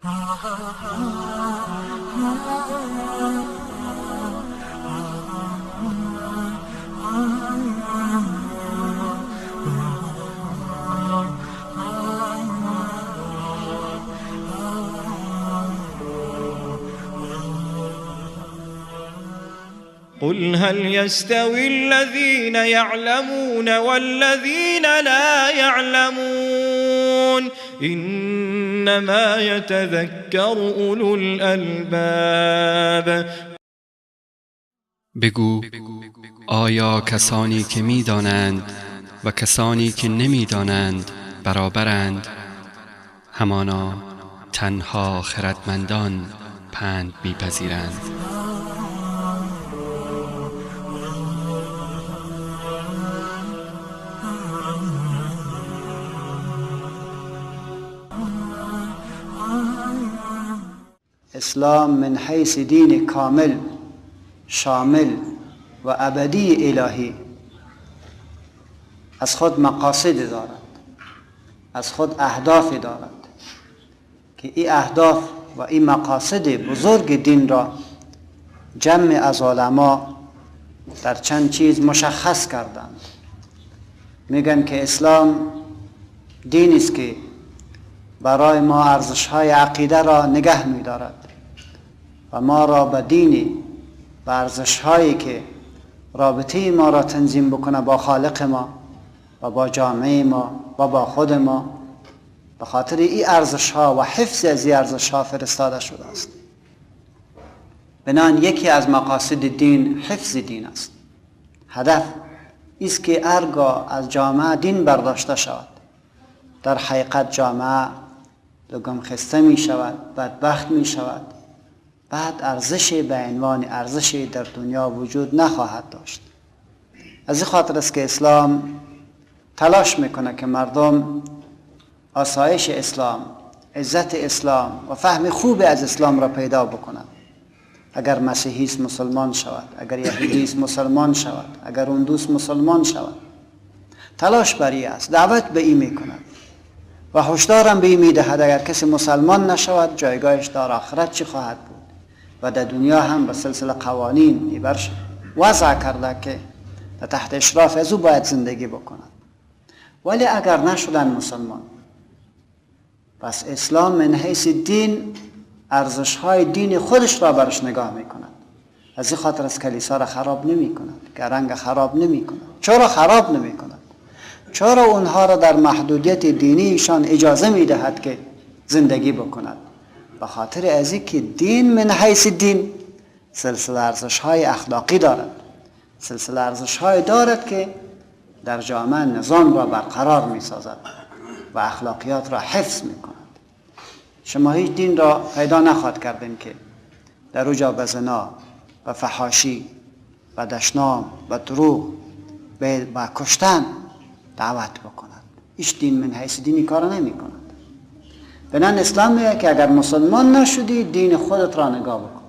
قل هل يستوي الذين يعلمون والذين لا يعلمون إنما يتذكر أولو الألباب. بگو آیا کسانی که می‌دانند و کسانی که نمی‌دانند برابرند؟ همانا تنها خردمندان پند می‌پذیرند. اسلام من حیث دین کامل، شامل و ابدی الهی از خود مقاصد دارد، از خود اهداف دارد که این اهداف و این مقاصد بزرگ دین را جمع از علما در چند چیز مشخص کردند. میگن که اسلام دینی است که برای ما ارزش‌های عقیده را نگه می‌دارد و ما را به دینی و ارزش‌هایی که رابطه ما را تنظیم بکنه با خالق ما و با جامعه ما و با خود ما، به خاطر این ارزش‌ها و حفظ از این ارزش‌ها فرستاده شده است. بنابراین یکی از مقاصد دین حفظ دین است. هدف است که ارگاه از جامعه دین برداشته شود، در حقیقت جامعه لگم خسته می شود، بدبخت می شود، بعد ارزش به عنوان ارزش در دنیا وجود نخواهد داشت. از این خاطر است که اسلام تلاش میکنه که مردم آسایش اسلام، عزت اسلام و فهم خوب از اسلام را پیدا بکنند. اگر مسیحی است مسلمان شود، اگر یهودی است مسلمان شود، اگر هندوس مسلمان شود، تلاش بر است، دعوت به این میکند و هشدارم به این میدهد اگر کسی مسلمان نشود جایگاهش در آخرت چی خواهد بود و در دنیا هم به سلسله قوانین برش وضع کرده که در تحت اشراف از او باید زندگی بکند. ولی اگر نشدن مسلمان، پس اسلام من حیث دین ارزش‌های دین خودش را برش نگاه میکند. از این خاطر از کلیسا را خراب نمیکند، گرنگ خراب نمیکند. چرا خراب نمیکند؟ چرا اونها را در محدودیت دینیشان اجازه میدهد که زندگی بکند؟ به خاطر از اینکه دین من حیث دین سلسله ارزش‌های اخلاقی دارد، سلسله ارزش‌های دارد که در جامعه نظام را برقرار می‌سازد و اخلاقیات را حفظ می‌کند. شما هیچ دین را پیدا نخواهد کردین که در اوجا به زنا و فحاشی و دشنام و دروغ به کشتن دعوت بکند. هیچ دین من حیث دینی کار نمی کند. بنان اسلام میگه که اگر مسلمان نشدی دین خودت را نگاه بکن،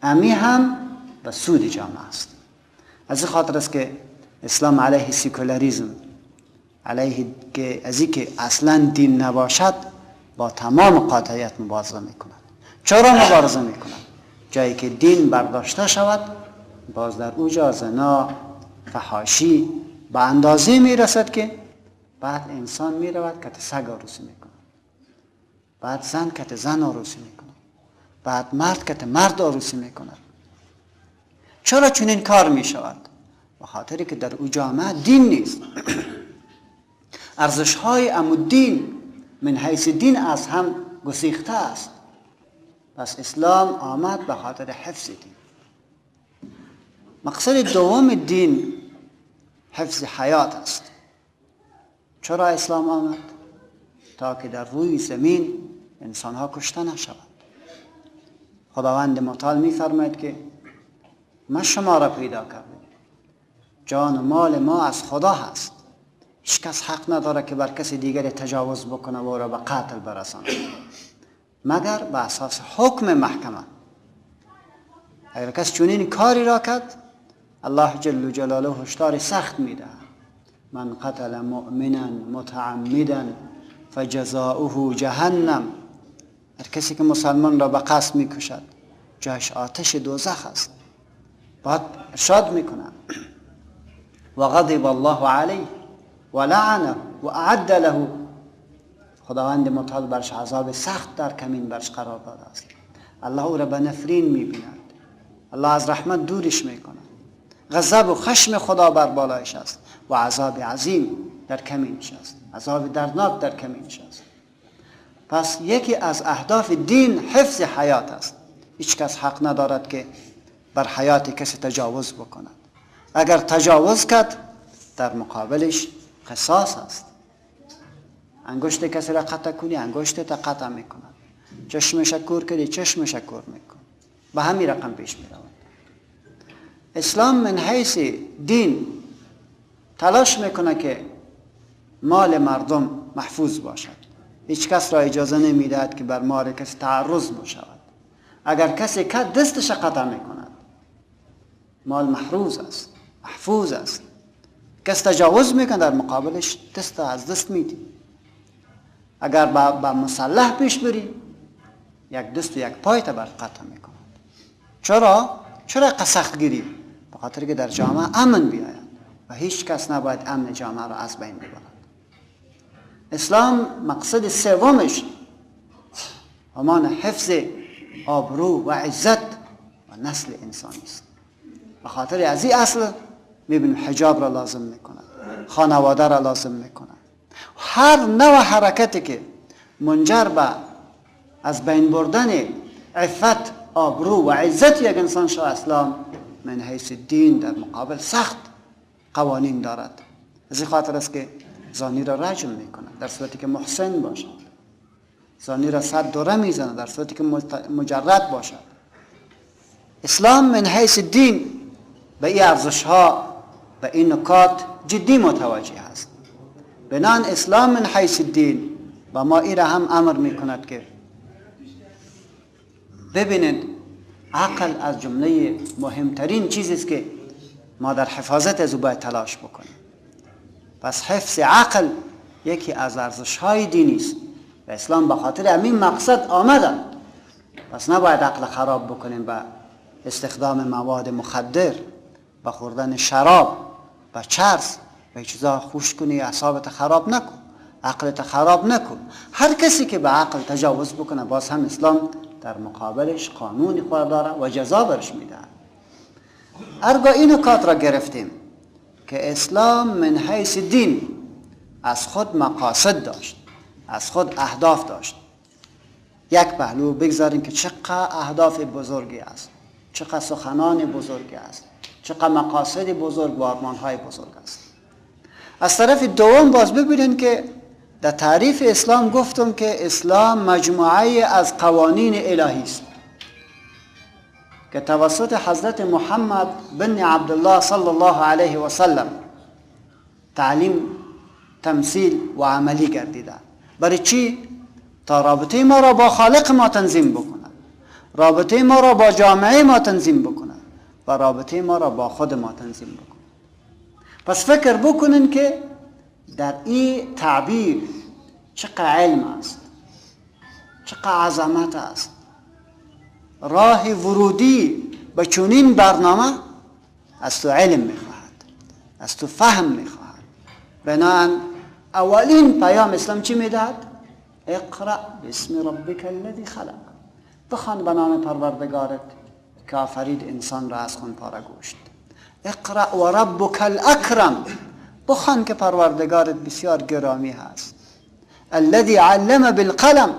امی هم به سود جامعه است. از این خاطر است که اسلام علیه سیکولاریزم، علیه که از اینکه اصلا دین نباشد با تمام قاطعیت مبارزه میکند. چرا مبارزه میکند؟ جایی که دین برداشته شود باز در اوجا زنا، فحاشی به اندازه میرسد که بعد انسان میرود کت سگ عروسی میکند، بعد زن کت زن عروسی میکند، بعد مرد کت مرد عروسی میکند. چرا چنین کار میشود؟ به خاطری که در او جامعه دین نیست. ارزش های امو دین من حیث دین از هم گسیخته است. پس اسلام آمد به خاطر حفظ دین. مقصد دوم دین حفظ حیات است. چرا اسلام آمد؟ تا که در روی زمین انسان ها کشته نشود. خداوند متعال می فرماید که من شما را پیدا کردم، جان و مال ما از خدا هست، هیچ کس حق نداره که بر کسی دیگری تجاوز بکنه و او را به قتل برسانه مگر به اساس حکم محکمه. اگر کس چنین کاری را کرد الله جل جلاله هشدار سخت میده. من قتل مؤمنا متعمدا فجزاؤه جهنم هر کسی که مسلمان را به قصد میکشد جایش آتش دوزخ است. بعد ارشاد میکنه و غضب الله علیه و لعنه و اعد له، خداوند متعال برش عذاب سخت در کمین برش قرار داده است. الله او را به نفرین میبیند، الله از رحمت دورش میکند، غضب و خشم خدا بر بالایش است و عذاب عظیم در کمینش است، عذاب دردناک در کمینش است. پس یکی از اهداف دین حفظ حیات است. هیچ کس حق ندارد که بر حیات کسی تجاوز بکند. اگر تجاوز کرد در مقابلش قصاص است. انگشت کسی را قطع کنی انگشت تا قطع میکند، چشمش کور کردی چشمش کور میکند، به همین رقم پیش میرود. اسلام من حیث دین تلاش میکنه که مال مردم محفوظ باشد. هیچ کس را اجازه نمیدهد که بر مال کسی تعرض بشود. اگر کسی که دستش قطع میکند، مال محروز است، محفوظ است. کس تجاوز میکنه در مقابلش دست از دست میدی. اگر با مسلح پیش بری یک دست و یک پای تا بر قطع میکند. چرا؟ چرا سخت گیری؟ به خاطر که در جامعه امن بیاید و هیچ کس نباید امن جامعه را از بین ببرد. اسلام مقصد سومش همان حفظ آبرو و عزت و نسل انسانی است. به خاطر از این اصل میبینیم حجاب را لازم میکند، خانواده را لازم میکند. هر نوع حرکتی که منجر به از بین بردن عفت، آبرو و عزت یک انسان شود، اسلام من حیث دین در مقابل سخت قوانین دارد. از این خاطر است که زانی را رجم میکند در صورتی که محسن باشد، زانی را 100 دوره میزند در صورتی که مجرد باشد. اسلام من حیث دین به این ارزش ها، به این نکات جدی متوجه است. بنان اسلام من حیث دین و ما این را هم امر میکند که ببینید عقل از جمله مهمترین چیزی است که ما در حفاظت از او باید تلاش بکنیم. پس حفظ عقل یکی از ارزش‌های دینی است و اسلام به خاطر همین مقصد آمده. پس نباید عقل خراب بکنیم به استخدام مواد مخدر، به خوردن شراب، به چرس و چیزا. خوش کنی اعصابت خراب نکن، عقلت خراب نکن. هر کسی که به عقل تجاوز بکنه باز هم اسلام در مقابلش قانونی خود داره و جزا برش میده. ارگاه این نکات را گرفتیم که اسلام من حیث دین از خود مقاصد داشت، از خود اهداف داشت. یک پهلو بگذاریم که چقدر اهداف بزرگی است، چقدر سخنان بزرگی است، چقدر مقاصد بزرگ و آرمان‌های بزرگ است. از طرف دوم باز ببینید که در تعریف اسلام گفتم که اسلام مجموعه از قوانین الهی است که توسط حضرت محمد بن عبدالله صلی الله علیه و سلم تعلیم، تمثیل و عملی گردیده. برای چی؟ تا رابطه ما را با خالق ما تنظیم بکند، رابطه ما را با جامعه ما تنظیم بکند و رابطه ما را با خود ما تنظیم بکند. پس فکر بکنین که در این تعبیر چقدر علم است، چقدر عظمت است. راه ورودی به چنین برنامه از تو علم میخواهد، از تو فهم میخواهد. بنابراین اولین پیام اسلام چی میدهد؟ اقرأ باسم ربک الذی خلق. بخوان به نام پروردگارت که آفرید انسان را از خون پاره گوشت. اقرأ و ربک الاکرم. بخوان که پروردگارت بسیار گرامی هست. الذی علم بالقلم.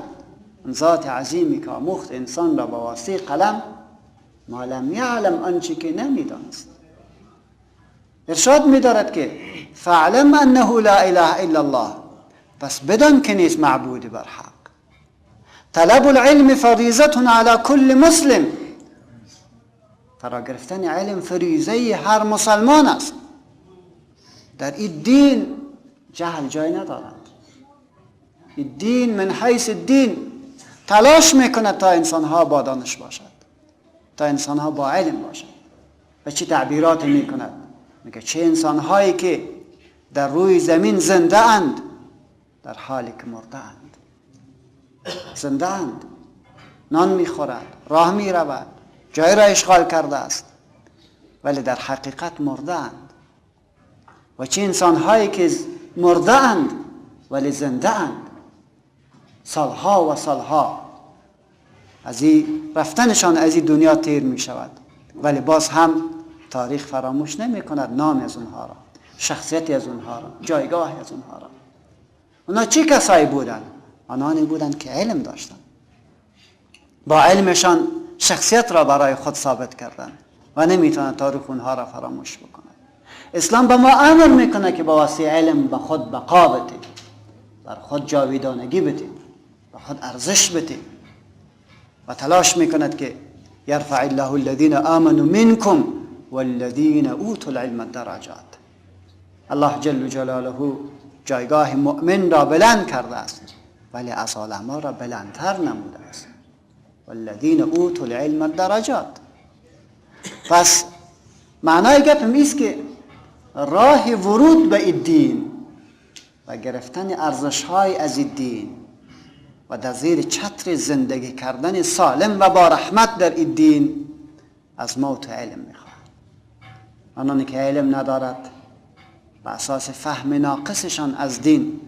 ذات عظیمی که آموخت انسان را با واسطه قلم ما لم یعلم، آنچه که نمیدانست. ارشاد می‌دارد که فعلم انه لا اله الا الله. پس بدان که نیست معبود بر حق. طلب العلم فریضة علی کل مسلم. فرا گرفتن علم فریضه هر مسلمان است. در این دین جهل جای ندارد. این دین من حیث دین تلاش میکند تا انسانها با دانش باشد، تا انسانها با علم باشد. و چه تعبیرات میکند؟ میگه چه انسانهایی که در روی زمین زنده اند در حالی که مرده اند. زنده اند نان میخورد، راه میرود، جای را اشغال کرده است، ولی در حقیقت مرده اند. و چه انسانهایی که مرده اند ولی زنده اند، سالها و سالها از این رفتنشان از این دنیا تیر می شود، ولی باز هم تاریخ فراموش نمی کند نام از اونها را، شخصیتی از اونها را، جایگاه از اونها را. اونا چه کسایی بودند؟ آنانی بودند که علم داشتند، با علمشان شخصیت را برای خود ثابت کردند و نمیتونند تاریخ اونها را فراموش بکنند. اسلام به ما امر میکنه که با واسطه علم به خود بقا بدیم، بر خود جاویدانگی بدیم، به خود ارزش بدیم، و تلاش میکند که یرفع الله الذین آمنوا منکم والذین اوتوا العلم درجات. الله جل جلاله جایگاه مؤمن را بلند کرده است، ولی از علما را بلندتر نموده است. والذین اوتوا العلم درجات. پس معنای گپم ایست که راه ورود به این دین و گرفتن ارزش‌های از این دین و در زیر چتر زندگی کردن سالم و با رحمت در این دین از موت علم میخواهد. آنانی که علم ندارد به اساس فهم ناقصشان از دین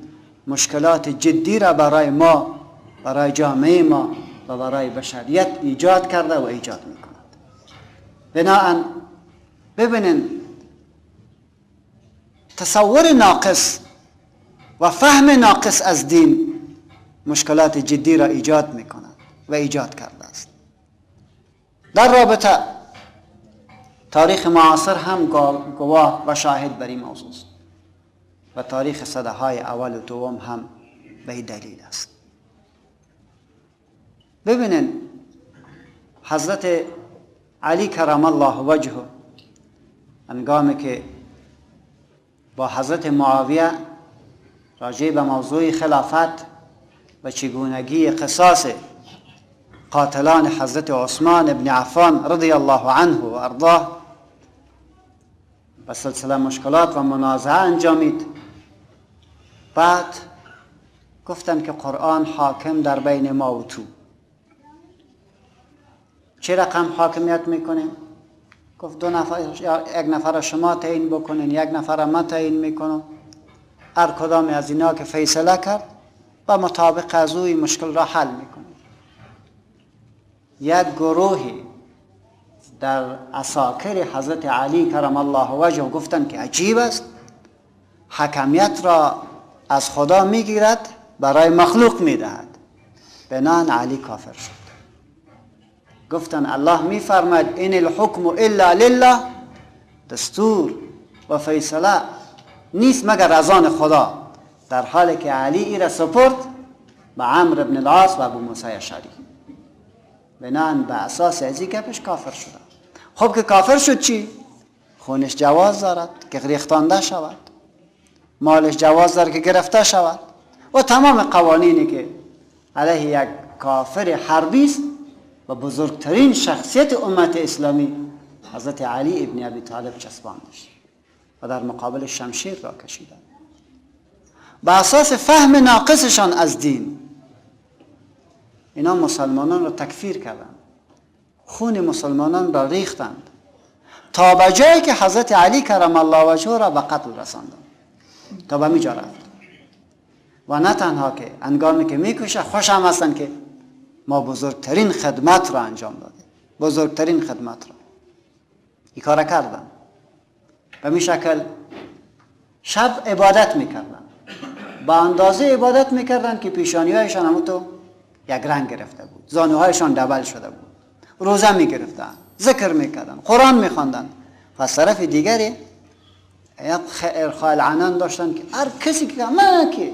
مشکلات جدی را برای ما، برای جامعه ما و برای بشریت ایجاد کرده و ایجاد میکند. بناهن ببینین تصور ناقص و فهم ناقص از دین مشکلات جدی را ایجاد میکند و ایجاد کرده است. در رابطه تاریخ معاصر هم گواه و شاهد بر این موضوع است و تاریخ سده های اول و دوم هم به این دلیل است. ببینین حضرت علی کرم الله وجهه هنگامی که با حضرت معاویه راجع به موضوع خلافت و چگونگی قصاص قاتلان حضرت عثمان ابن عفان رضی الله عنه و ارضاه و سلسله مشکلات و منازعه انجامید، بعد گفتند که قرآن حاکم در بین ما و تو. چه رقم حاکمیت میکنیم؟ گفت دو نفر، یک نفر شما تعیین بکنین، یک نفر ما تعیین میکنم. هر کدام از اینا که فیصله کرد و مطابق از اوی مشکل را حل میکنه. یک گروهی در عساکر حضرت علی کرم الله وجهه گفتند که عجیب است، حکمیت را از خدا میگیرد برای مخلوق میدهد. بنان علی کافر شد. گفتن الله میفرماید این الحکم الا لله، دستور و فیصله نیست مگر از آن خدا، در حالی که علی ای را سپرد به عمرو بن العاص و ابو موسی اشعری. بنان به اساس از این گپش کافر شدن. خب که کافر شد چی؟ خونش جواز دارد که ریختانده شود، مالش جواز دارد که گرفته شود و تمام قوانینی که علیه یک کافر حربی است و بزرگترین شخصیت امت اسلامی حضرت علی ابن ابی طالب چسباندش و در مقابل شمشیر را کشیدند. به اساس فهم ناقصشان از دین اینا مسلمانان را تکفیر کردند، خون مسلمانان را ریختند تا به جایی که حضرت علی کرم الله وجهه را به قتل رساندند، تا به میجا رفت. و نه تنها که هنگامی که میکشه خوش هم هستند که ما بزرگترین خدمت را انجام دادیم، بزرگترین خدمت را این کار کردن. به می شکل شب عبادت میکردن، با اندازه عبادت میکردن که پیشانی هایشان همون تو یک رنگ گرفته بود، زانوهایشان دبل شده بود، روزه میگرفتن، ذکر میکردن، قرآن میخواندن. و از طرف دیگری یک ارخاء العنان داشتن که هر کسی که من که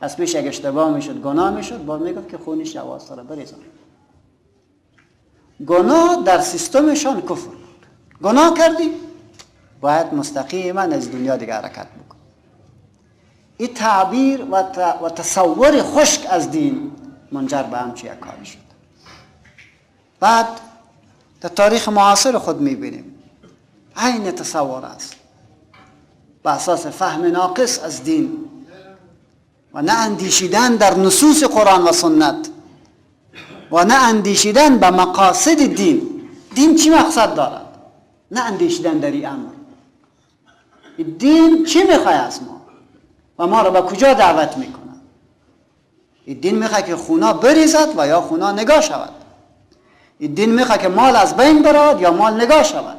از پیش یک اشتباه میشد، گناه میشد، باز میگفت که خونش جواز داره بریزن. گناه در سیستمشان کفر بود. گناه کردی باید مستقیما از دنیا دیگه حرکت بکن. این تعبیر و تصور خشک از دین منجر به همچی یک کاری شد. بعد در تاریخ معاصر خود میبینیم عین تصور است، به اساس فهم ناقص از دین و نه اندیشیدن در نصوص قرآن و سنت. و نه اندیشیدن به مقاصد دین، دین چی مقصد دارد، نه اندیشیدن در این امر، دین چی میخواد از ما و ما را به کجا دعوت میکنه. دین میخواد که خونا بریزد و یا خونا نگاه شود. دین میخواد که مال از بین برود یا مال نگاه شود.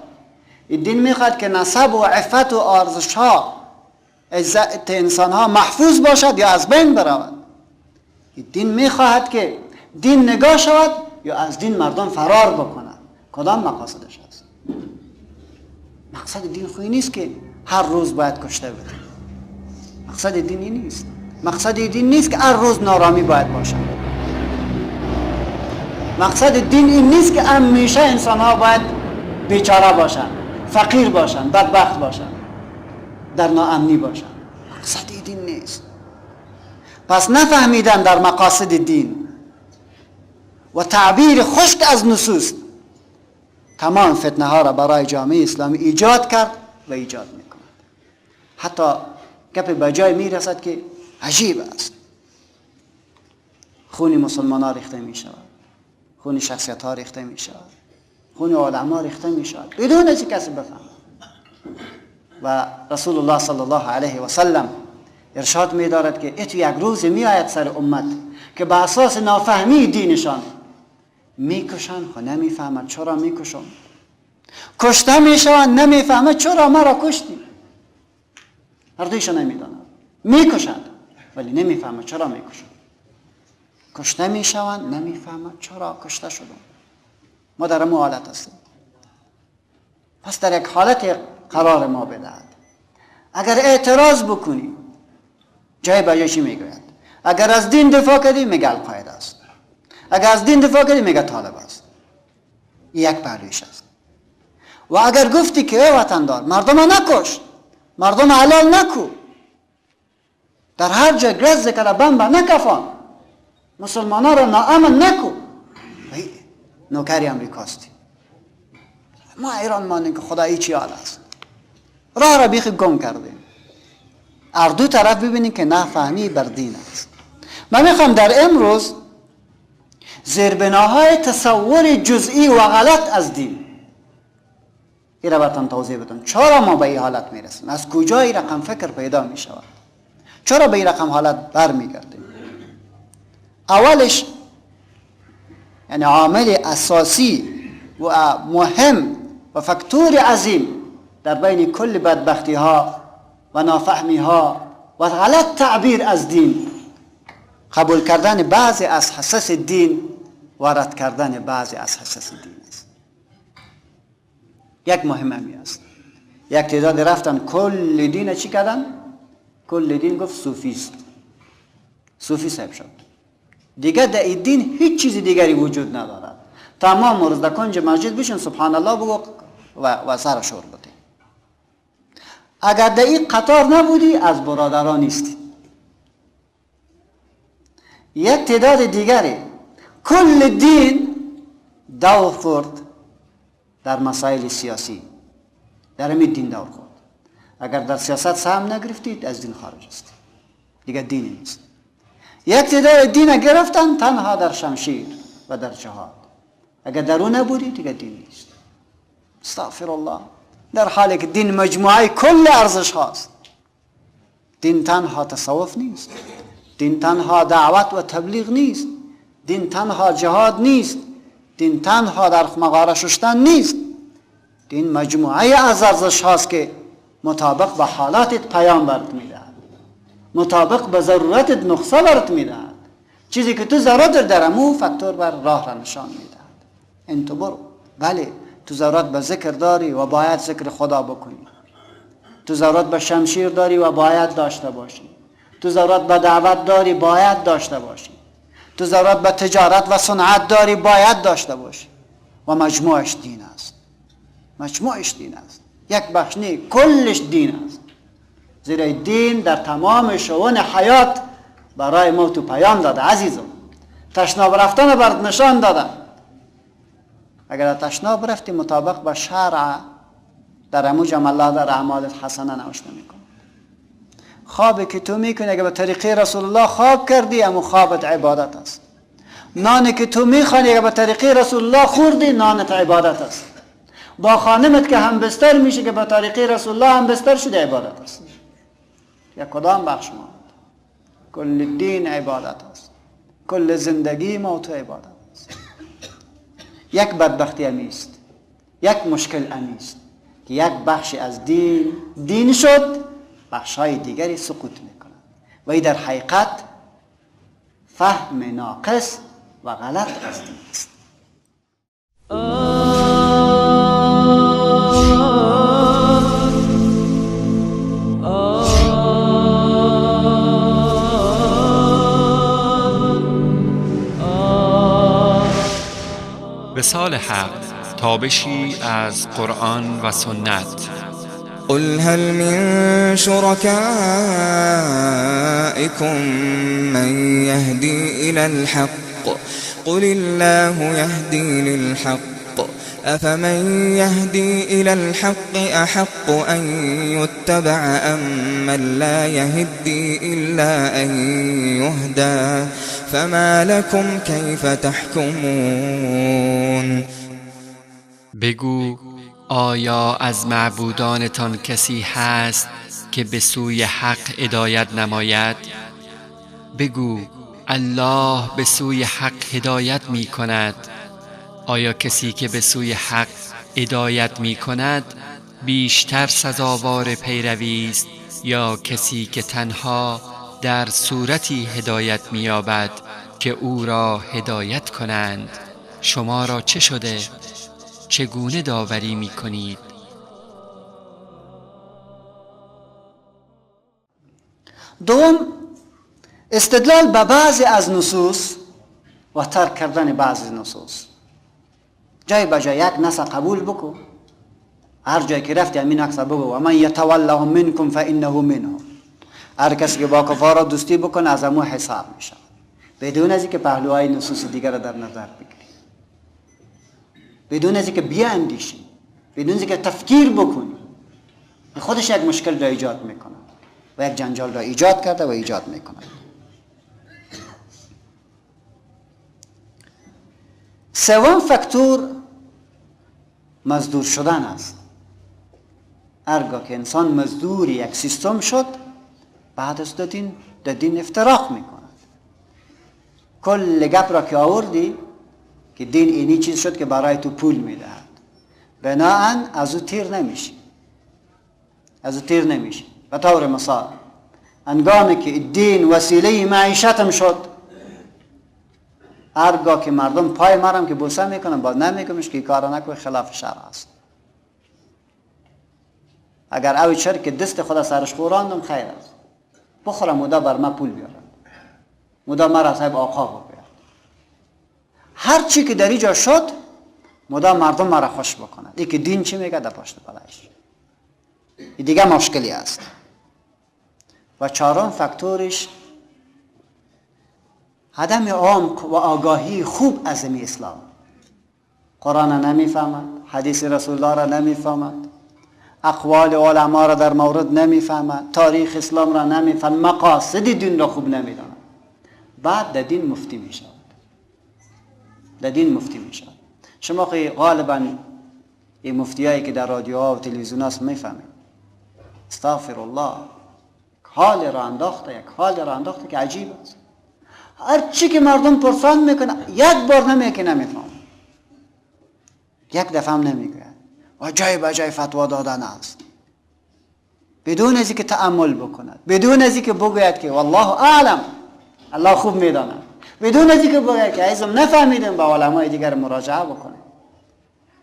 دین میخواد که نسب و عفت و ارزش ها، عزت انسان ها محفوظ باشد یا از بین برود. دین میخواهد که دین نگاه شود یا از دین مردم فرار بکنند. کدام مقاصدش است؟ مقصد دین خویی نیست که هر روز باید کشته بده. مقصد دین این نیست. مقصد دین نیست که هر روز نارامی باید باشد. مقصد دین این نیست که همیشه انسان ها باید بیچاره باشند، فقیر باشند، بدبخت باشند، در ناامنی باشند. مقصد دین نیست. پس نفهمیدن در مقاصد دین و تعبیر خشک از نصوص تمام فتنه ها را برای جامعه اسلامی ایجاد کرد و ایجاد میکند. حتی گپ به جای میرسد که عجیب است، خون مسلمان ها ریخته می شود، خون شخصیت ها ریخته می شود، خون علما ریخته می شود بدون از کسی بفهمد. و رسول الله صلی الله علیه و سلم ارشاد می دارد که اتو یک روز می آید سر امت که به اساس نافهمی دینشان میکشند، خو نمیفهمد چرا میکشند، کشته میشوند نمیفهمد چرا مرا کشتی، هر دویشان نمیدانند، میکشند ولی نمیفهمد چرا میکشند، کشته میشوند نمیفهمد چرا کشته شدند. ما در امو حالت هستیم. پس در یک حالت قرار ما بدهد. اگر اعتراض بکنی جای به جای چی میگوید؟ اگر از دین دفاع کردی میگه القاعده است، اگر از دین دفاع کردی میگه طالب است. یک پهلویش است. و اگر گفتی که ای وطندار مردم نکش، مردم حلال نکو، در هر جای گرز کرده بمب نکفان، مسلمان ها را ناامن نکو، نوکری امریکاستی. ما ایران مانیم که خدایی چی حال است، راه را بیخی گم کردیم. هر دو طرف ببینیم که نفهمی بر دین است. من میخوام در امروز زیربناهای تصور جزئی و غلط از دین این را براتون توضیح بدم. چرا ما به این حالت میرسیم؟ از کجا این رقم فکر پیدا میشود؟ چرا به این رقم حالت برمیگردیم؟ اولش یعنی عامل اساسی و مهم و فاکتور عظیم در بین کل بدبختی ها و نافهمی ها و غلط تعبیر از دین، قبول کردن بعضی از حصص دین و رد کردن بعضی از حصص دین است. یک مهم همی است. یک تعداد رفتن کل دین چی کردن؟ کل دین گفت صوفیست، صوفی صاحب شد. دیگه در این دین هیچ چیز دیگری وجود ندارد. تمام روز در کنج مسجد بشین سبحان الله بگو و سر شور بده. اگر در این قطار نبودی از برادران نیستی. یک تعداد دیگری کل دین دور خورد در مسائل سیاسی، در همین دین دور خورد. اگر در سیاست سهم نگرفتید از دین خارج هستید، دیگه دینی نیست. یک تعداد دین گرفتن تنها در شمشیر و در جهاد، اگر در اون نبودی دیگه دین نیست. استغفر الله. در حالی که دین مجموعه کل ارزش هاست. دین تنها تصوف نیست، دین تنها دعوت و تبلیغ نیست، دین تنها جهاد نیست، دین تنها در مغاره ششتن نیست. دین مجموعه از ارزش هاست که مطابق به حالاتت پیام برات میدهد، مطابق به ضرورتت نقصه برات میدهد. چیزی که تو ضرورت در امو فاکتور بر راه را نشان میدهد. این تو برو. بله تو ضرورت به ذکر داری و باید ذکر خدا بکنی، تو ضرورت به شمشیر داری و باید داشته باشی، تو ضرورت به دعوت داری باید داشته باشی، تو ضرورت به تجارت و صنعت داری باید داشته باشی. و مجموعش دین است، مجموعش دین است، یک بخش نی، کلش دین است. زیرا دین در تمام شؤون حیات برای ما تو پیام داده. عزیزم تشناب رفتن برات نشان داده. اگر تشناب رفتی مطابق با شرع در امو الله در اعمالت حسنه نوشته میکنه. خوابی که تو میکنی اگر به طریقه رسول الله خواب کردی امو خوابت عبادت است. نانی که تو میخوانی که به طریقه رسول الله خوردی، نانت عبادت است. با خانمت که هم بستر میشه که به طریقه رسول الله هم بستر شده، عبادت است. یا کدام بخش ما؟ کل دین عبادت است، کل زندگی ما تو عبادت است. یک بدبختی امیست، یک مشکل امیست که یک بخش از دین دین شد، بخش‌های دیگری سقوط میکنند و این در حقیقت فهم ناقص و غلط از دین است. وصال حق، تابشی از قرآن و سنت. قل هل من شركائكم من يهدي إلى الحق قل الله يهدي للحق أفمن يهدي إلى الحق أحق أن يتبع أم من لا يهدي إلا أن يهدى فما لكم كيف تحكمون. بگو آیا از معبودانتان کسی هست که به سوی حق هدایت نماید؟ بگو الله به سوی حق هدایت می کند. آیا کسی که به سوی حق هدایت می کند بیشتر سزاوار پیروی است یا کسی که تنها در صورتی هدایت می یابد که او را هدایت کنند؟ شما را چه شده؟ چگونه داوری می کنید؟ دوم، استدلال به بعضی از نصوص و ترک کردن بعضی نصوص. جای به جای یک نص قبول بکن، هر جای که رفتی همین عکس بگو و من یتولهم منکم فانه منهم. هر کسی که با کفار دوستی بکنه از امو حساب میشه، بدون از اینکه پهلوهای نصوص دیگر را در نظر بگیری، بدون از اینکه بیاندیشی، بدون از اینکه تفکیر بکنی، خودش یک مشکل را ایجاد میکنه و یک جنجال را ایجاد کرده و ایجاد میکنه. سوم فاکتور مزدور شدن است. هرگاه که انسان مزدور یک سیستم شد، بعد از در دین افتراق میکند. کل گپ را که آوردی که دین اینی چیز شد که برای تو پول میدهد، بناهن از او تیر نمیشی، از او تیر نمیشی. به طور مثال هنگامی که دین وسیله معیشتم شد، هرگاه که مردم پای مرم که بوسه میکنن، باز نمیکنمش که کار نکنه، خلاف شرع است. اگر او چرک دست خود سرش خوراندم خیر است، بخورم مدا بر ما پول بیارم، مدا مرا صاحب آقا بگوید. هر چی که در اینجا شد مدا مردم مرا خوش بکنند. ای که دین چی میگه در پشت پلش، این دیگه مشکلی است. و چهارم فاکتورش عدم عمق و آگاهی خوب از اسلام. قرآن نمیفهمد، حدیث رسول الله را نمیفهمد، اقوال علما را در مورد نمیفهمد، تاریخ اسلام را نمیفهمد، مقاصد دین را خوب نمیداند. بعد در دین مفتی میشود، در دین مفتی میشود. شما خیلی غالبا این مفتیایی که در رادیوها و تلویزیون هست میفهمید. استغفر الله، حال را انداخته، یک حال را انداخته که عجیب است. هر چی که مردم پرسان میکنه یک بار نمیگه که نمیفهم، یک دفعه هم نمیگه و جای به جای فتوا دادن است، بدون از اینکه تأمل بکند، بدون از اینکه بگوید که والله اعلم، الله خوب میداند، بدون از اینکه بگوید که عزم نفهمیدم، با علمای دیگر مراجعه بکنه.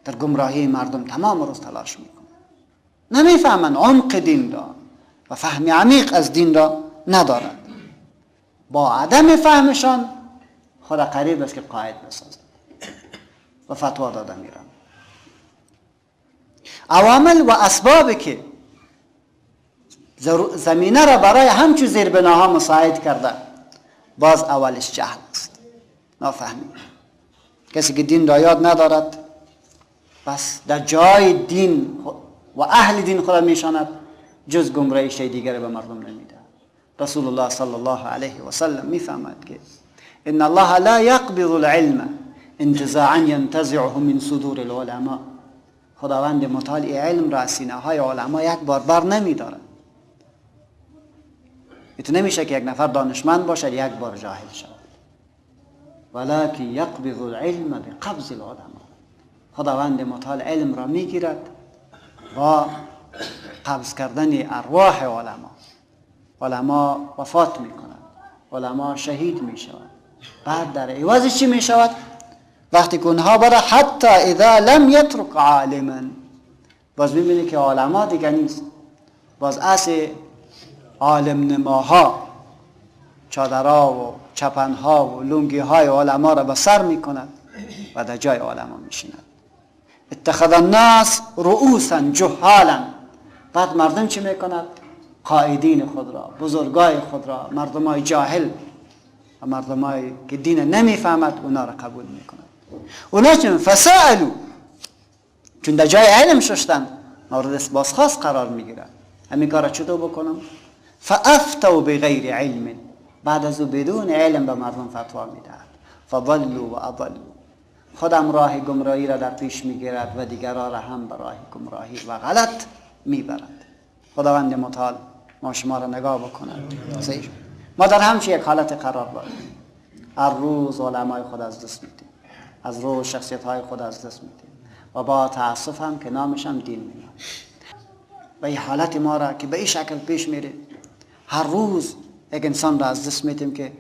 در گمراهی مردم تمام روز تلاش میکنه، نمیفهمند عمق دین را و فهم عمیق از دین را ندارند. با عدم فهمشان خدا قریب است که قاعد بسازد و فتوا داده میرن. عوامل و اسبابی که زمینه را برای همچو زیربناها مساعد کرده، باز اولش جهل است، نافهمی. کسی که دین را یاد ندارد، بس در جای دین و اهل دین خدا میشاند، جز گمراهی شی دیگر به مردم نمیده. رسول الله صلی الله علیه و سلم میفهمد که ان الله لا یقبض العلم انتزاعا ینتزعه من صدور العلماء. خداوند متعال علم را از سینه های علما یک بار بر نمیدارد. ایتو نمیشه که یک نفر دانشمند باشد یک بار جاهل شود. ولكن یقبض العلم بقبض العلماء. خداوند متعال علم را میگیرد با قبض کردن ارواح علما. علما وفات میکنند، علما شهید میشوند. بعد در عوض چی میشود؟ وقتی که اونها بره حتی اذا لم یترک عالما، باز میبینی که علما دیگه نیست، باز اس عالم نماها چادرها و چپنها و لنگی های علما را به سر میکند و در جای علما میشیند. اتخذ الناس رؤوسا جهالا. بعد مردم چی میکند؟ قائدین خود را، بزرگای خود را، مردمای جاهل و مردمای که دین نمیفهمد اونا را قبول میکند. اونا چون فسألوا، چون در جای علم ششتن مورد بازخواست قرار میگیرد. همین کار را چطور بکنم؟ فافتوا بغیر علم. بعد از او بدون علم به مردم فتوا میدهد. فضلوا و اضلوا. خودم راه گمراهی را در پیش میگیرد و دیگران را هم به راه گمراهی و غلط میبرد. خداوند متعال ما شما را نگاه بکند. ما در همچی یک حالت قرار داریم. هر روز علمای خود از دست میدیم، از روز شخصیت های خود از دست میدیم و با تاسف هم که نامش هم دین میدیم. و این حالت ما را که به این شکل پیش میره، هر روز یک انسان را از دست میدیم که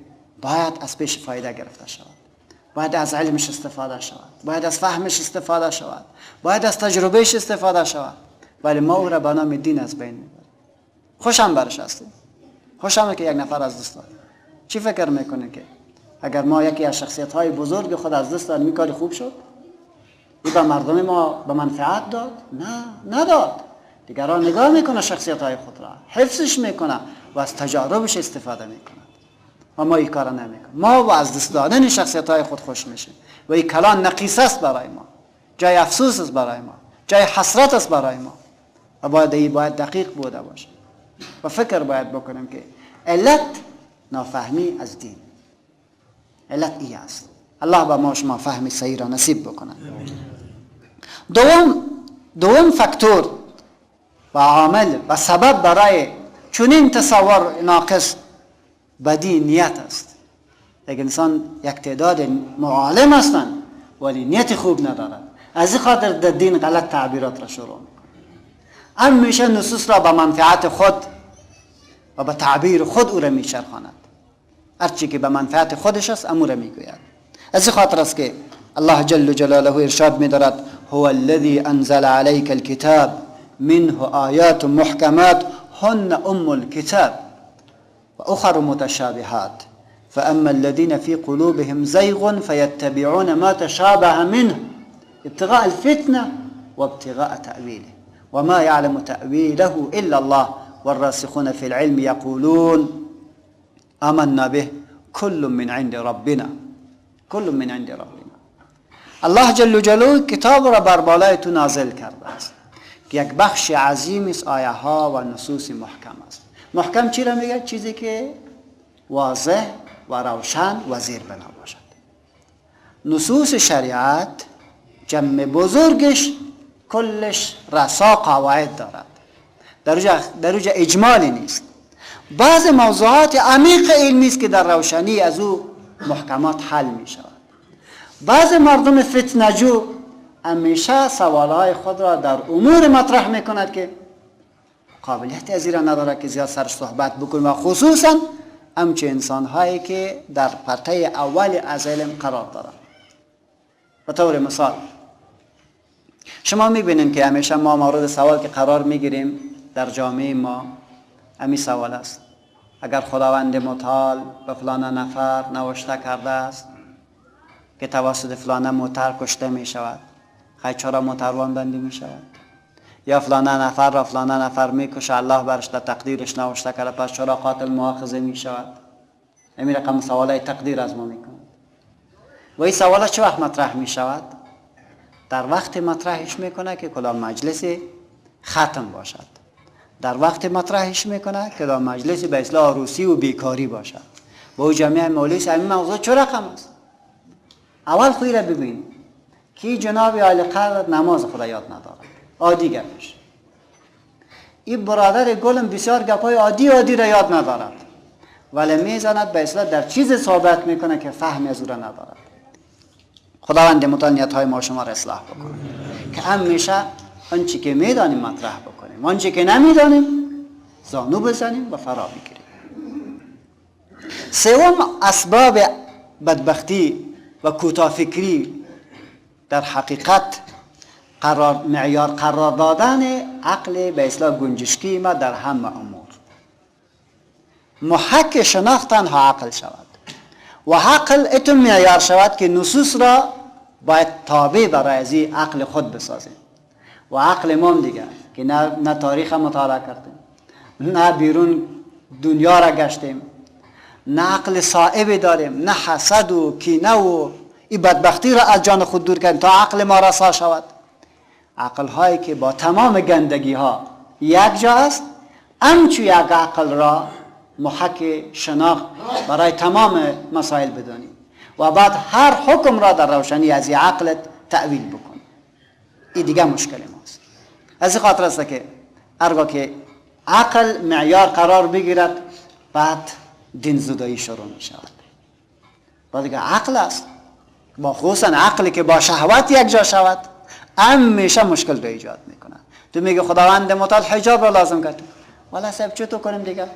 باید از پیش فایده گرفته شود، باید از علمش استفاده شود، باید از فهمش استفاده شود، باید از تجربهش استفاده شود، ولی ما او را به نام دین از بین میبریم. خوشم برش هستیم، خوشم که یک نفر از دست داد. چی فکر میکنه که اگر ما یکی از شخصیت های بزرگ خود از دست دادیم کاری خوب شد؟ این به مردم ما به منفعت داد؟ نه، نداد. دیگران نگاه میکنه شخصیت های خود را، حفظش میکنه و از تجاربش استفاده میکنه. و ما این کار نمیکنیم. ما با از دست دادن شخصیت های خود خوش میشیم و این کلان نقیصه است برای ما، جای افسوس است برای ما، جای حسرت است برای ما. و باید این باید دقیق بوده باشه و فکر باید بکنیم که علت نافهمی از دین، علت ای است. الله به ما شما فهم صحیح را نصیب بکنه. دوم فاکتور و عامل و سبب برای چنین تصور ناقص بدی نیت است. یک انسان یک تعداد معالم هستند ولی نیت خوب ندارد، از این خاطر در دین غلط تعبیرات را شروع میکنه. همیشه نصوص را به منفعت خود و به تعبیر خود او را میچرخاند، هرچی که به منفعت خودش است امو را میگوید. از این خاطر است که الله جل جلاله ارشاد می‌دارد هو الذی انزل علیک الکتاب منه آیات محکمات هن ام الکتاب و اخر متشابهات فاما الذین فی قلوبهم زیغ فیتبعون ما تشابه منه ابتغاء الفتنه وابتغاء تأویله وما يعلم تأویله الا الله والراسخون في العلم يقولون آمنا به كل من عند ربنا كل من عند ربنا. الله جل جلاله کتاب را بر بالای تو نازل کرده است که یک بخش عظیم از آیه ها و نصوص محکم است. محکم چی را میگه؟ چیزی که واضح و روشن و زیر بنا باشد. نصوص شریعت جمع بزرگش کلش رسا قواعد دارد، در اوج اجمالی نیست. بعض موضوعات عمیق علمی است که در روشنی از او محکمات حل می شود. بعض مردم فتنجو همیشه سوالهای خود را در امور مطرح می کند که قابلیت از این را ندارد که زیاد سرش صحبت بکنیم، و خصوصا همچه انسانهایی که در پرته اول از علم قرار دارند. به طور مثال شما میبینید که همیشه ما مورد سوال که قرار میگیریم در جامعه ما همین سوال است: اگر خداوند متعال به فلان نفر نوشته کرده است که توسط فلان موتر کشته می شود، خیلی چرا موتروان بندی می شود؟ یا فلان نفر را فلان نفر می کشه، الله برش در تقدیرش نوشته کرده، پس چرا قاتل مؤاخذه می شود؟ همین رقم سوالای تقدیر از ما می کند. و این سوال چه وقت مطرح می شود؟ در وقت مطرحش میکنه که کدام مجلس ختم باشد، در وقت مطرحش میکنه که کدام مجلس به اصلاح روسی و بیکاری باشد، با او جامعه مولوی صاحب این موضوع چه رقم است؟ اول خوی را ببین که جناب عالی قدر نماز خدا یاد ندارد، عادی گپش. این برادر گلم بسیار گپای عادی عادی را یاد ندارد، ولی میزند به اصلاح در چیز صحبت میکنه که فهم از او را ندارد. خداوند متعال نیت‌های ما شما را اصلاح بکنه که همیشه آنچه که میدانیم مطرح بکنیم، آنچه که نمیدانیم زانو بزنیم و فرا بگیریم. سوم، اسباب بدبختی و کوتاه‌فکری در حقیقت معیار قرار دادن عقل به اصلاح گنجشکی ما در همه امور. محک شناخت تنها عقل شود و عقل اتم معیار شود که نصوص را باید تابع برای از عقل خود بسازیم. و عقل ما هم دیگه که نه تاریخ مطالعه کردیم، نه بیرون دنیا را گشتیم، نه عقل صائب داریم، نه حسد و کینه و این بدبختی را از جان خود دور کردیم تا عقل ما رسا شود. عقل هایی که با تمام گندگی ها یک جا است، همچو یک عقل را محک شناخت برای تمام مسائل بدانیم و بعد هر حکم را در روشنی از عقلت تأویل بکن. این دیگه مشکل ماست. از این خاطر است که هرگاه که عقل معیار قرار بگیرد، بعد دین زدایی شروع می شود. بعد دیگه عقل است، با خصوصا عقلی که با شهوت یک جا شود، همیشه مشکل را ایجاد میکنه. تو میگه خداوند متعال حجاب را لازم کرد، والا صاحب چطور کنیم دیگه؟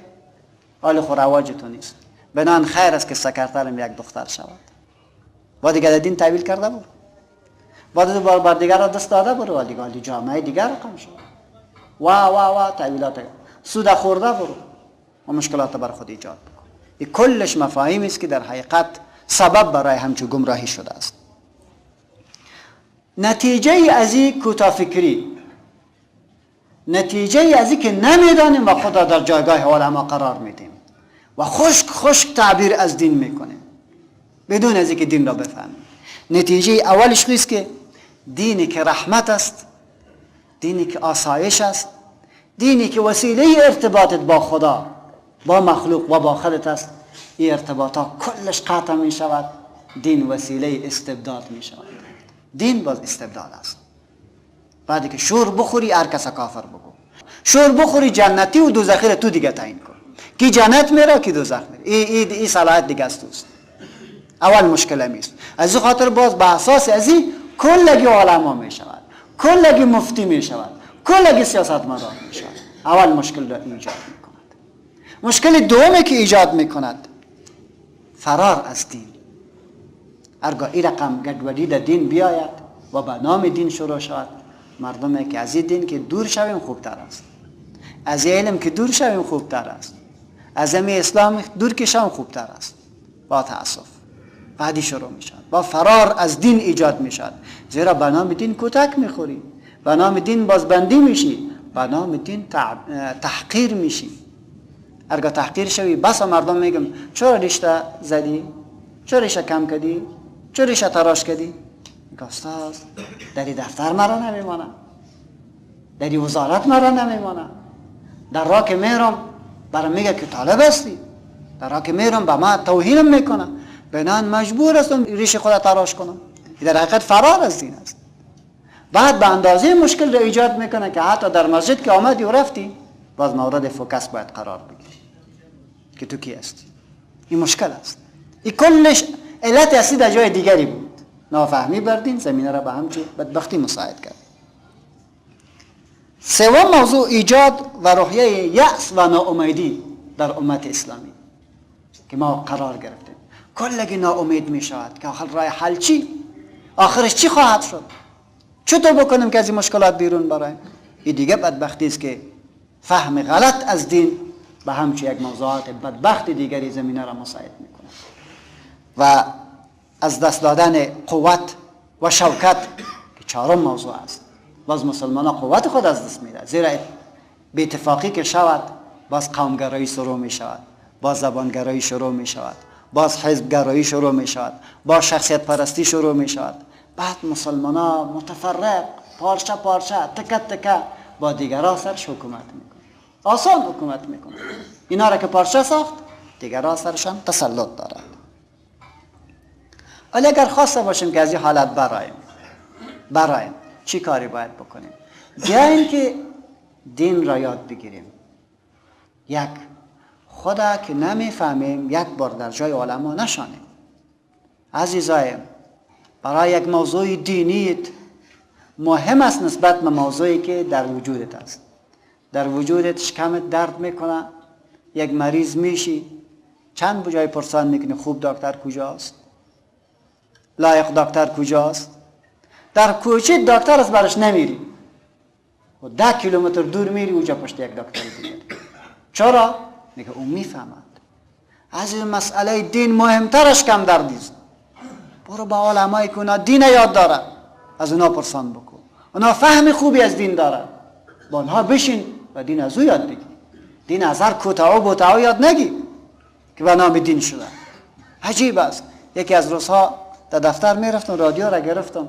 حال خو رواج تو نیست، بنان خیر است که سکرترم یک دختر شود. با دیگه دین تحویل کرده بود، بعد بار دیگر را دست داده برو، و دیگه حالی جامعه دیگر رقم شد و و و تحویلات سود خورده برو و مشکلات بر خود ایجاد بکن. این کلش مفاهیمی است که در حقیقت سبب برای همچو گمراهی شده است. نتیجه از این کوتاه‌فکری، نتیجه از این که نمیدانیم و خود را در جایگاه علما قرار میدیم و خشک خشک تعبیر از دین میکنیم بدون از اینکه دین را بفهمیم. نتیجه اولش است که دینی که رحمت است، دینی که آسایش است، دینی که وسیله ارتباطت با خدا، با مخلوق و با خودت است، این ارتباط ها کلش قطع می شود. دین وسیله استبداد می شود. دین باز استبداد است. بعدی که شور بخوری هر کس کافر بگو، شور بخوری جنتی و دوزخی را تو دیگه تعیین کن، کی جنت میره کی دوزخ میره. ای صلاحیت دیگه است توست. اول مشکل همیست. از این خاطر باز به اساس از این کلگی علما می شود، کلگی مفتی می شود، کلگی سیاستمدار می شود. اول مشکل را ایجاد می کند. مشکل دومی که ایجاد می کند فرار از دین. هرگاه این رقم گدودی در دین بیاید و به نام دین شروع شود، مردم که از این دین که دور شویم خوبتر است، از این علم که دور شویم خوبتر است، از این اسلام دور که شویم خوبتر است. با تأسف بعدی شروع می شود، با فرار از دین ایجاد می شود. زیرا به نام دین کتک می خوری، به نام دین بازبندی میشی، به نام دین تحقیر میشی. هرگاه تحقیر شوی بس مردم میگم چرا ریشته زدی، چرا ریشه کم کردی، چرا ریشه تراش کردی؟ میگه استاد در این دفتر مرا نمیمانه، در این وزارت مرا نمیمانه، در راه که میرم برام میگه که طالب هستی، در راه که میرم به من توهینم میکنه، بنان مجبور هستم ریش خود تراش کنم. در حقیقت فرار از دین است. بعد به اندازه مشکل را ایجاد میکنه که حتی در مسجد که آمدی و رفتی باز مورد focus باید قرار بگیری که تو کی هستی. این مشکل است. این کلش علت اصلی در جای دیگری بود. نافهمی بر دین زمینه را به همچه بدبختی مساعد کرد. سوم موضوع ایجاد و روحیه یأس و ناامیدی در امت اسلامی که ما قرار گرفتیم. کلگی ناامید می شود که آخر راه حل چی؟ آخرش چی خواهد شد؟ چطور بکنیم که از این مشکلات بیرون برایم؟ این دیگه بدبختی است که فهم غلط از دین به همچه یک موضوعات بدبخت دیگری زمینه را مساعد میکنه و از دست دادن قوت و شوکت که چهارم موضوع است. باز مسلمان ها قوت خود از دست میده، زیرا به اتفاقی که شود باز قومگرایی شروع می شود، باز زبانگرایی شروع می شود، باز حزبگرایی شروع می شود، باز شخصیت پرستی شروع می شود. بعد مسلمان ها متفرق، پارچه پارچه، تکه تکه با دیگران سرش حکومت میکنه. آسان حکومت میکنه. اینا را که پارچه ساخت دیگران سرشان تسلط دارند. ولی اگر خواسته باشیم که از این حالت برایم چی کاری باید بکنیم؟ بیاییم که دین را یاد بگیریم. یک، خدا که نمیفهمیم یک بار در جای علما نشانیم. عزیزایم، برای یک موضوع دینیت مهم است نسبت به موضوعی که در وجودت است. در وجودت شکمت درد میکنه، یک مریض میشی، چند جای پرسان میکنی خوب دکتر کجاست، لایق دکتر کجاست. در کوچه دکتر است برش نمیری و 10 کیلومتر دور میری، اونجا پشت یک دکتر دیگه. چرا؟ میگه اون میفهمد. از این مسئله دین مهمترش کم دردیست. برو با علمایی که اونا دین یاد دارن از اونا پرسان بکن، اونا فهم خوبی از دین دارن، با اونها بشین و دین از او یاد بگیر. دین از هر کوتاه و بوتاه یاد نگی که به نام دین شده. عجیب است. یکی از روزها در دفتر میرفتم، رادیو را گرفتم،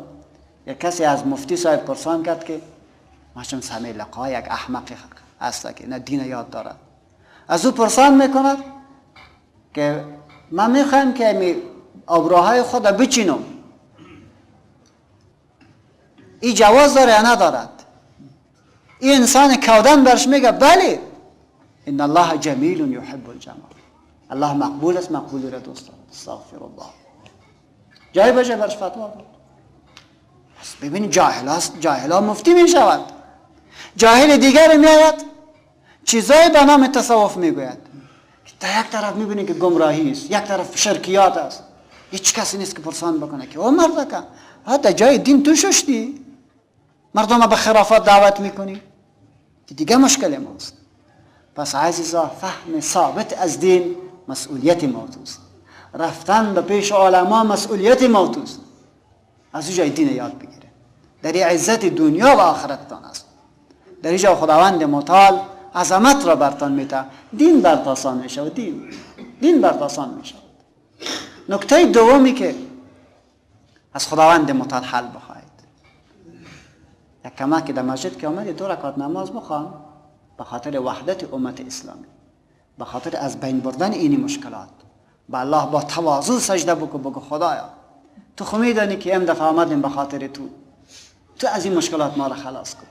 یک کسی از مفتی صاحب پرسان کرد که ماشم سمی لقا یک احمق است که نه دین یاد دارد. از او پرسان میکند که من میخوایم که می آبروهای خود را بچینم، این جواز داره یا ندارد؟ این انسان کودن برش میگه بله، ان الله جمیل یحب الجمال، الله مقبول است، مقبولی را دوست دارد. استغفر الله. جای به جای برش فتوا داد. پس ببینید جاهل مفتی می شود، جاهل دیگر میآید چیزای به نام تصوف میگوید. در یک طرف میبینی که گمراهی است، یک طرف شرکیات است، هیچ کسی نیست که پرسان بکنه که او مردکه در جای دین تو ششتی، مردم به خرافات دعوت میکنی، که دیگه مشکل ماست. پس عزیزا، فهم ثابت از دین مسئولیت ما توست، رفتن به پیش علما مسئولیت ما توست. از او جای دین یاد بگیره، در عزت دنیا و آخرتتان است. در اینجا خداوند متعال عظمت را برتان میده، دین برت آسان میشه و دین برت آسان میشه. نکته دومی که از خداوند متعال حل بخواهید، یک کمک که در مسجد که آمدی 2 رکعت نماز بخوان به خاطر وحدت امت اسلامی، به خاطر از بین بردن این مشکلات، به الله با تواضع سجده بکن، بگو خدایا تو خو میدانی که ام دفعه آمدیم به خاطر تو، تو از این مشکلات ما را خلاص کن.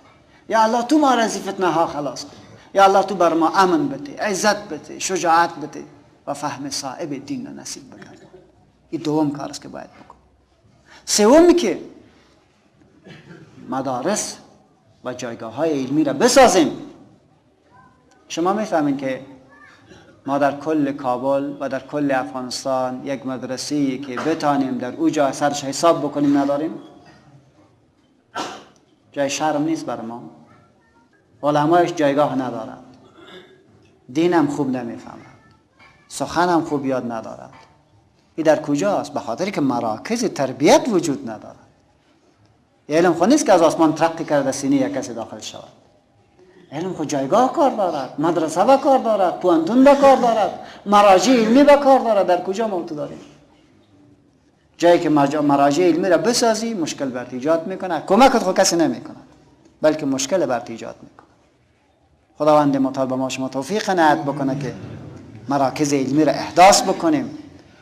یا الله تو ما را از این فتنه ها خلاص کن. یا الله تو بر ما امن بده، عزت بده، شجاعت بده و فهم صائب دین را نصیب بکن. این دوم کار است که باید بکن. سومی که مدارس و جایگاه های علمی را بسازیم. شما میفهمین که ما در کل کابل و در کل افغانستان یک مدرسه‌ای که بتانیم در او جا سرش حساب بکنیم نداریم. جای شرم نیست بر ما. علمایش جایگاه ندارند، دینم خوب نمیفهمند، سخنم خوب یاد ندارند. این در کجاست؟ به خاطر که مراکز تربیت وجود ندارد. علم خود نیست که از آسمان ترقی کرده سینه یک کسی داخل شود. علم خود جایگاه کار دارد، مدرسه با کار دارد، پوهنتون با کار دارد، مراجع علمی با کار دارد. در کجا ما تو داریم؟ جایی که مراجع علمی را بسازی مشکل برات ایجاد میکنه، کمکت خود کسی نمیکنه، بلکه مشکل برات ایجاد میکنه. خداوند متعال به ما شما توفیق عنایت بکنه که مراکز علمی را احداث بکنیم،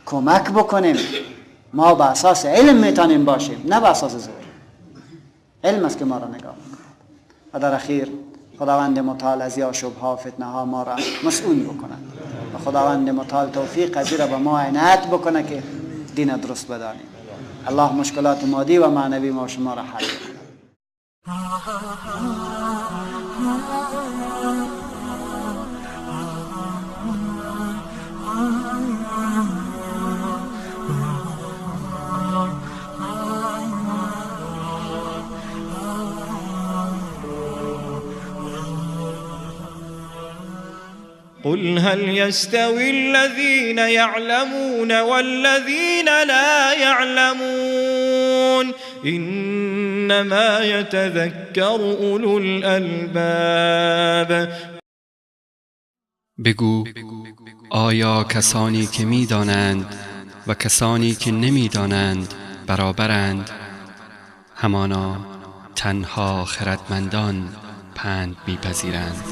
کمک بکنیم. ما به اساس علم میتونیم باشیم، نه به اساس زور. علم است که ما را نگاه میکند. و در اخیر خداوند متعال از آشوب‌ها و فتنه ها ما را مسئول بکند و خداوند متعال توفیق از را به ما عنایت بکنه که دین درست بدانیم. الله مشکلات مادی و معنوی ما شما را حل کند. قل هل يستوي الذين يعلمون والذين لا يعلمون إنما يتذكر أولو الألباب. بگو آیا کسانی که می‌دانند و کسانی که نمی‌دانند برابرند؟ همانا تنها خردمندان پند می‌پذیرند.